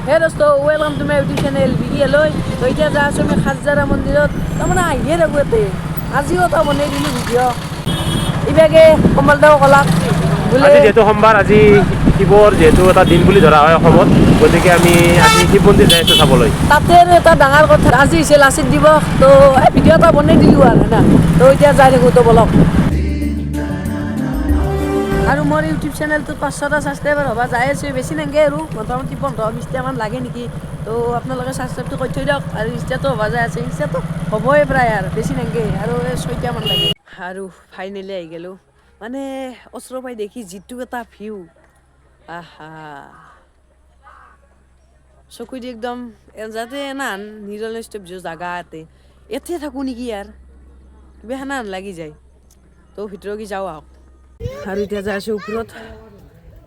হে দোস্ত, welcome to my YouTube channel বিকি এলৈ। তো এতিয়া যাই আছোঁ আমি খাটঝাৰা মন্দিৰত। তাৰমানে আহিয়ে থাকোঁ ইয়াতে, আজিও এটা বনাই দিলোঁ ভিডিঅ'। ইভাগে কমল দাও কলাক বোলে আজি যিহেতু সোমবাৰ, আজি শিৱৰ যিহেতু এটা দিন বুলি ধৰা হয় অসমত, গতিকে আমি আজি শিৱ মন্দিৰ যাই আছোঁ চাবলৈ। তাতে আৰু এটা ডাঙৰ কথা, আজি হৈছে লাচিত দিৱস। তো এই ভিডিঅ' এটা বনাই দিলোঁ আৰু না। তো এতিয়া যাই থাকোঁ, তো বলক। আৰু মোৰ ইউটিউব চেনেলটোত 500টা ছাবস্ক্ৰাইবাৰ হ'বা যাই আছোঁ, বেছি নালাগে আৰু মোটামুটি 15-20টামান লাগে নেকি। তো আপোনালোকে ছাবস্ক্ৰাইবটো কৰি থৈ দিয়ক। আৰু ইনষ্টাটো হ'বা যাই আছে, ইনষ্টাটো হ'বই প্ৰায়, আৰু বেছি নালাগে আৰু এই 6টামান লাগে। আৰু ফাইনেলি আহি গ'লোঁ, মানে ওচৰৰ পৰাই দেখি যিটো এটা ভিউ, আহা, চকু দি একদম যাতে এনাহান নিৰল নিস্তব্ধ জাগা ইয়াতে ইয়াতে থাকোঁ নেকি আৰু কিবা সেনাহান লাগি যায়। তো ভিতৰত কি যাওঁ আহক। আৰু এতিয়া যাই আছোঁ ওপৰত,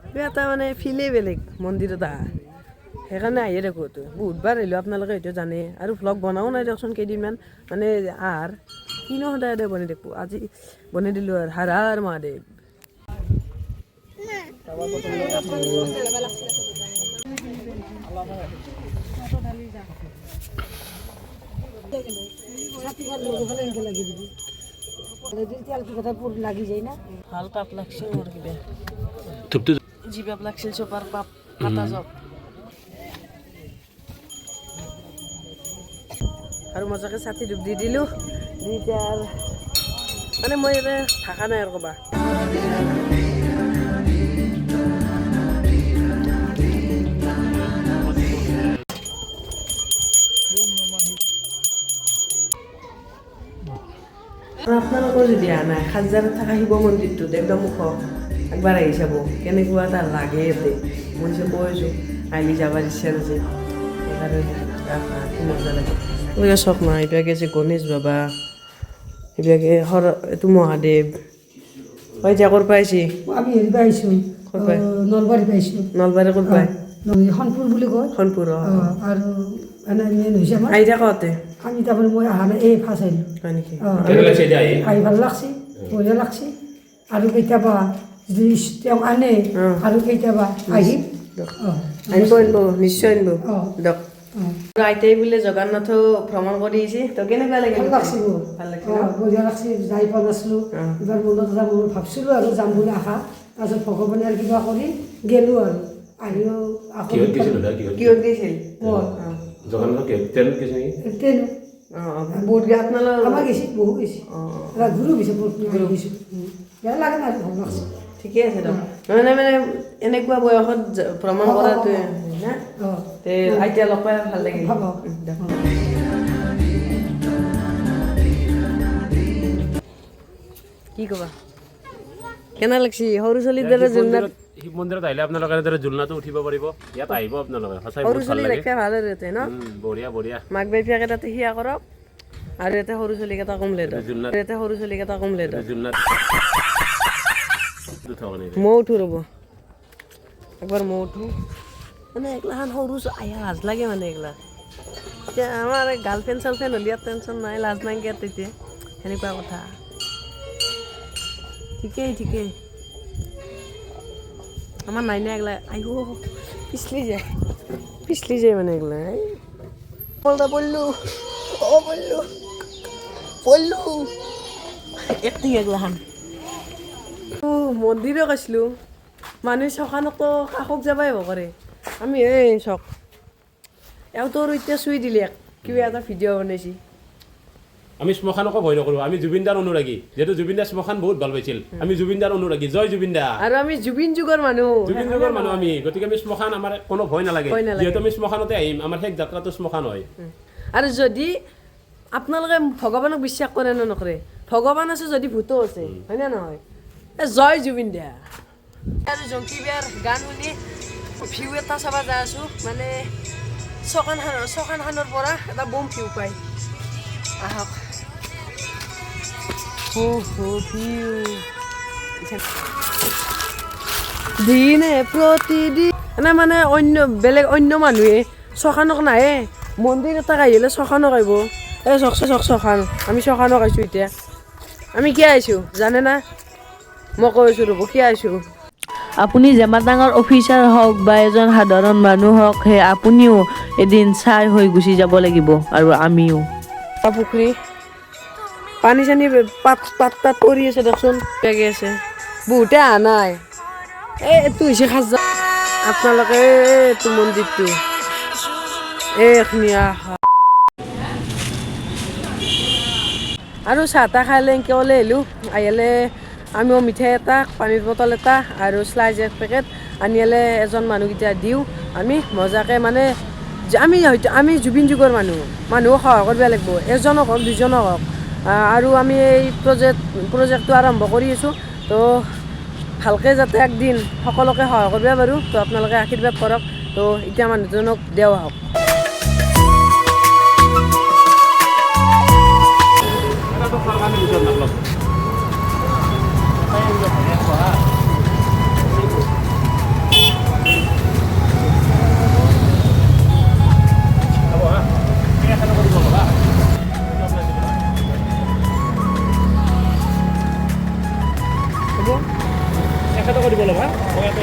কিবা এটা মানে ফিলেই বেলেগ মন্দিৰত আহা, সেইকাৰণে আহিয়ে থাকোঁ। তো বহুতবাৰ আহিলোঁ, আপোনালোকে হয়তো জানে। আৰু ভ্লগ বনাও নাই দিয়কচোন কেইদিনমান, মানে আহাৰ কিনো সদায় সদায় বনাই থাকোঁ, আজি বনাই দিলোঁ আৰু। হৰ হৰ মহাদেৱ। লাগি যায় না। ভাল পাপ লাগছে মোৰ, কিবা ধূপটো যি পাপ লাগছিল চপাৰ পাপ কাটা যাওক। আৰু মজাকে ছাতি ডুব দি দিলোঁ, দি এতিয়া আৰু মানে মই ইয়াতে থাকা নাই আৰু ক'বা। আৰু আপোনালোকৰ যদি অহা নাই খাটঝাৰাত থকা শিৱ মন্দিৰটোত একদম ওখ, একবাৰ আহি চাব কেনেকুৱা এটা লাগে ইয়াতে। মই যে কৈ আছোঁ আহিলি যাবাৰ ইচ্ছা নাছে, সেইকাৰণে আহা, কি মজা লাগে। এইবিলাক চক নাই, এইবিলাকে আছে গণেশ বাবা, এইবিলাকে সৰ এইটো মহাদেৱ। হয় এতিয়া ক'ৰ পৰা আহিছে? আমি হেৰি পাই আহিছোঁ। ক'ৰ পৰা? নলবাৰী পাইছোঁ। নলবাৰী ক'ৰ পৰা? শনপুৰ বুলি কয়। শোণপুৰ, অঁ। আৰু এনে মেইন হৈছে আমাৰ। আহি থাকোঁতে আমি তাৰমানে মই অহা নাই, এই ফাৰ্ষ্ট আহিলোঁ। হয় নেকি? অঁ। কেনে লাগছে এতিয়া আহি? আহি ভাল লাগছে, বঢ়িয়া লাগছে। আৰু কেতিয়াবা যদি তেওঁ আনে আৰু কেতিয়াবা আহিম। অঁ। আনিব, আনিব, নিশ্চয় আনিব। অঁ। দিয়ক। অঁ। আৰু আইতাই বোলে জগন্নাথো ভ্ৰমণ কৰি আহিছে, তো কেনেকুৱা লাগিল? ভাল লাগছে মোৰ। ভাল লাগছে ন? অঁ, বঢ়িয়া লাগছে, যাই পোৱা নাছিলোঁ। এইবাৰ মনত যাম মই ভাবছিলোঁ আৰু যাম বুলি আশা, তাৰপিছত ভগৱানে আৰু কিবা কৰি গ'লোঁ আৰু আহিও আকৌ। কিহত গৈছিল দাদা, কিহত? কিহত গৈছিল? অঁ। জগন্নাথ কিহত, ট্ৰেইনত গৈছে নেকি? ট্ৰেইনত। অঁ অঁ, বহুত গা আপোনালোকৰ। আমাৰ গৈছে, বহু গৈছে। অঁ। গুৰু গৈছে, বহুত গুৰু গৈছোঁ। বেয়া লাগে নাই, ভাল লাগছে। ঠিকে আছে দিয়ক। মানে মানে এনেকুৱা বয়সত ভ্ৰমণ কৰাটোৱে না। অঁ। তে আইতা লগ পাই ভাল লাগিল। হ'ব। দিয়ক। কি ক'বা, কেনে লাগছি সৰু ছোৱালীৰ দৰে জোলনাত? শিৱ মন্দিৰত আহিলে আপোনালোকে এনেদৰে জোলনাটো উঠিব পাৰিব। ইয়াত আহিব আপোনালোকে, সঁচাই সৰু বহুত ভাল ছোৱালী লাগে। ৰাখিব ভাল আৰু ইয়াতে ন। বঢ়িয়া বঢ়িয়া। মাক বাপেকে তাতে সিয়া কৰক আৰু ইয়াতে সৰু ছোৱালীকেইটা কমলে দিয়ক। জোলনাত ইয়াতে সৰু ছোৱালীকেইটা কমলে দিয়ক। জোলনাত উঠাব নেকি? ময়ো উঠো, ৰ'ব একবাৰ ময়ো উঠো। মানে এগলাখান সৰু আয়া লাজ লাগে মানে এগলা। এতিয়া আমাৰ গাৰ্লফ্ৰেণ্ড চাৰ্লফ্ৰেণ্ড হ'লে ইয়াত টেনশ্যন নাই, লাজ নাইকিয়া তেতিয়া, সেনেকুৱা কথা। ঠিকেই ঠিকেই, আমাৰ নাই নাই, এগলা আইও পিছলি যায়, পিছলি যায় মানে এগলা। এই পলটা পৰলো, অ পৰলো, পৰলো একটিং এগলাখান। মন্দিৰো গৈছিলোঁ, মানুহ শ্মশানতো কাষক যাবাই কৰে, আমি এই চক এওঁতো আৰু এতিয়া চুই দিলে কিবা এটা ভিডিঅ' বনাইছি। আমি শ্মশানকো ভয় নকৰোঁ, আমি জুবিনদাৰ অনুৰাগী। যিহেতু জুবিনদাৰ শ্মশান বহুত ভাল পাইছিল, আমি জুবিনদাৰ অনুৰাগী। জয় জুবিনদা। আৰু আমি জুবিন যুগৰ মানুহ। জুবিন যুগৰ মানুহ আমি, গতিকে আমি শ্মশান আমাৰ কোনো ভয় নালাগে। ভয় নালাগে। যিহেতু আমি শ্মশানতে আহিম, আমাৰ শেষ যাত্ৰাটো শ্মশান হয়। আৰু যদি আপোনালোকে ভগৱানক বিশ্বাস কৰে নে নকৰে, ভগৱান আছে যদি ভূতো আছে, হয় নে নহয়? এ জয় জুবিন দা। আৰু জংকী বিয়াৰ গান শুনি ভিউ এটা চাব যাই আছোঁ, মানে শ্মশানখনৰ পৰা এটা বম ভিউ পায়। আহক। হো হো ভিউ দিনে প্ৰতিদিন এনে মানে অন্য বেলেগ অন্য মানুহে শ্মশানক নাহে, মন্দিৰ এটা আহিলে শ্মশানক আহিব। এই চক চক শ্মশান, আমি শ্মশানক আহিছোঁ। এতিয়া আমি কিয় আহিছোঁ জানে না? মই কৈ আছোঁ ৰ'ব, কিয় আহিছোঁ। আপুনি যিমান ডাঙৰ অফিচাৰ হওক বা এজন সাধাৰণ মানুহ হওক, সেই আপুনিও এদিন ছাই হৈ গুচি যাব লাগিব আৰু আমিও। পুখুৰী পানী চানী পাত পাত পাত পৰি আছে দিয়কচোন, লাগি আছে, বহুতে অহা নাই। এই এইটো হৈছে খাজা, আপোনালোকে এইটো মন্দিৰটো এইখিনি আহা। আৰু চাহ তাহ খাই লৈ এনেকৈ ওলাই আহিলোঁ। আহিলে আমিও মিঠাই এটা, পানীৰ বটল এটা আৰু শ্লাইজ এক পেকেট আনি পেলাই এজন মানুহকেইটা দিওঁ। আমি মজাকৈ মানে আমি হয়তো আমি জুবিন যুগৰ মানুহ, মানুহক সহায় কৰিব লাগিব, এজনক হওক দুজনক হওক। আৰু আমি এই প্ৰজেক্টটো আৰম্ভ কৰি আছোঁ, তো ভালকৈ যাতে একদিন সকলোকে সহায় কৰিব পাৰোঁ। তো আপোনালোকে আশীৰ্বাদ কৰক। তো এতিয়া মানুহজনক দেওঁ আহক। 100 টকা দিব ল'বা, মই এটা।